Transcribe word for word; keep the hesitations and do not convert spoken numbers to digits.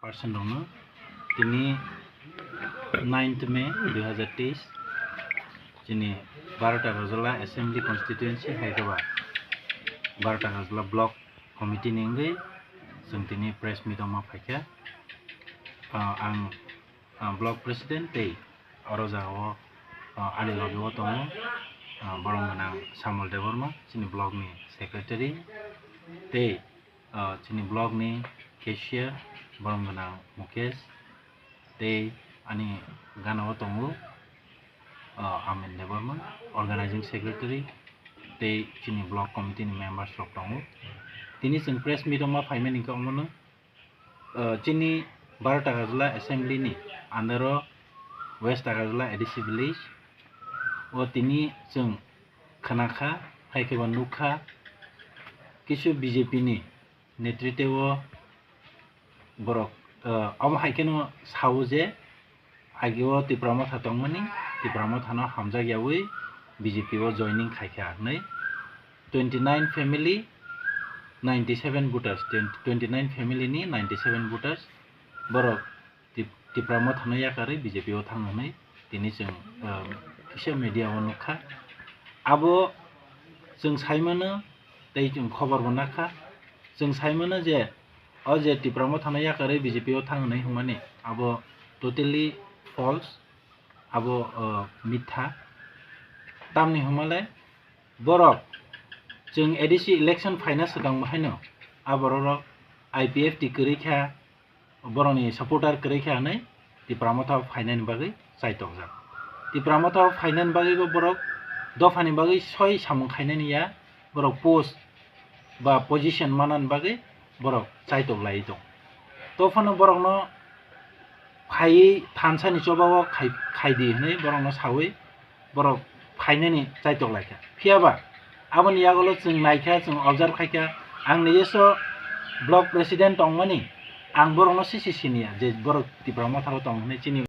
Person rokno tini ninth May dui hazar teis chini Barota Rajala Assembly Constituency hai khe ba Barota Rajala Block Committee ni wngwi chwng tini press meet o ma phaikha. Ah, ang, ah, Block President tei oro jagao, ah, ani loge o tongo, ah, borom gwnang Samol Debbarma, chini block ni secretary, tei, ah, chini block ni cashier, borom gwnang Mukesh, tei ani gana o tongo, ah, Amin Debbarma, organizing secretary, tei chini block committee ni members rok tongo. Tini chwng press meet o ma phaimani wngkha omono, ah, chini Barota Rajala Assembly ni under o West Agartala A D C village o tini chwng khna kha, hai khe bo nuk kha, kisu B J P ni netritwo borok, ah, omo hai kheno sao je, agi o Tipra Motha tongmani, Tipra Motha no hamjak yaui B J P o joining khai kha hinwi twenty nine family, ninety seven voters, twenty nine family ni ninety seven voters borok Tip-, Tipra Motha no yakarwi B J P o thang hwnwi tini chwng, ah, kisa media o nukha. Abo chwng saimano tei chwng khobor bo nakha. Chwng saimano je o je Tipra Motha no yakarwi B J P o thang hwnwi hwnmani abo totally false, abo, ah, mitha. Tamni hwnmale borok chwng A D C election phaina swkang bo haino aborok I P F T kwrwi kha, borokni supporter kwrwi kha hinwi Tipra Motha phainani bagwi chaitokjak. Tipra Motha phainani bagwi bo borok dophani bagwi soi samung khainani ya, borok post ba position manani bagwi borok chaitok laiwi tong. To phano borokno phaiwi thansani chobao khai, khaidi hinwi borokno saui borok phainani chaitok laikha. Phiyaba aboni yagulo chwng naikha, chwng observe khaikha, ang nijeso block president tongmani, ang borokno sisi siniya je borok Tipra Mothao tong hinwi chini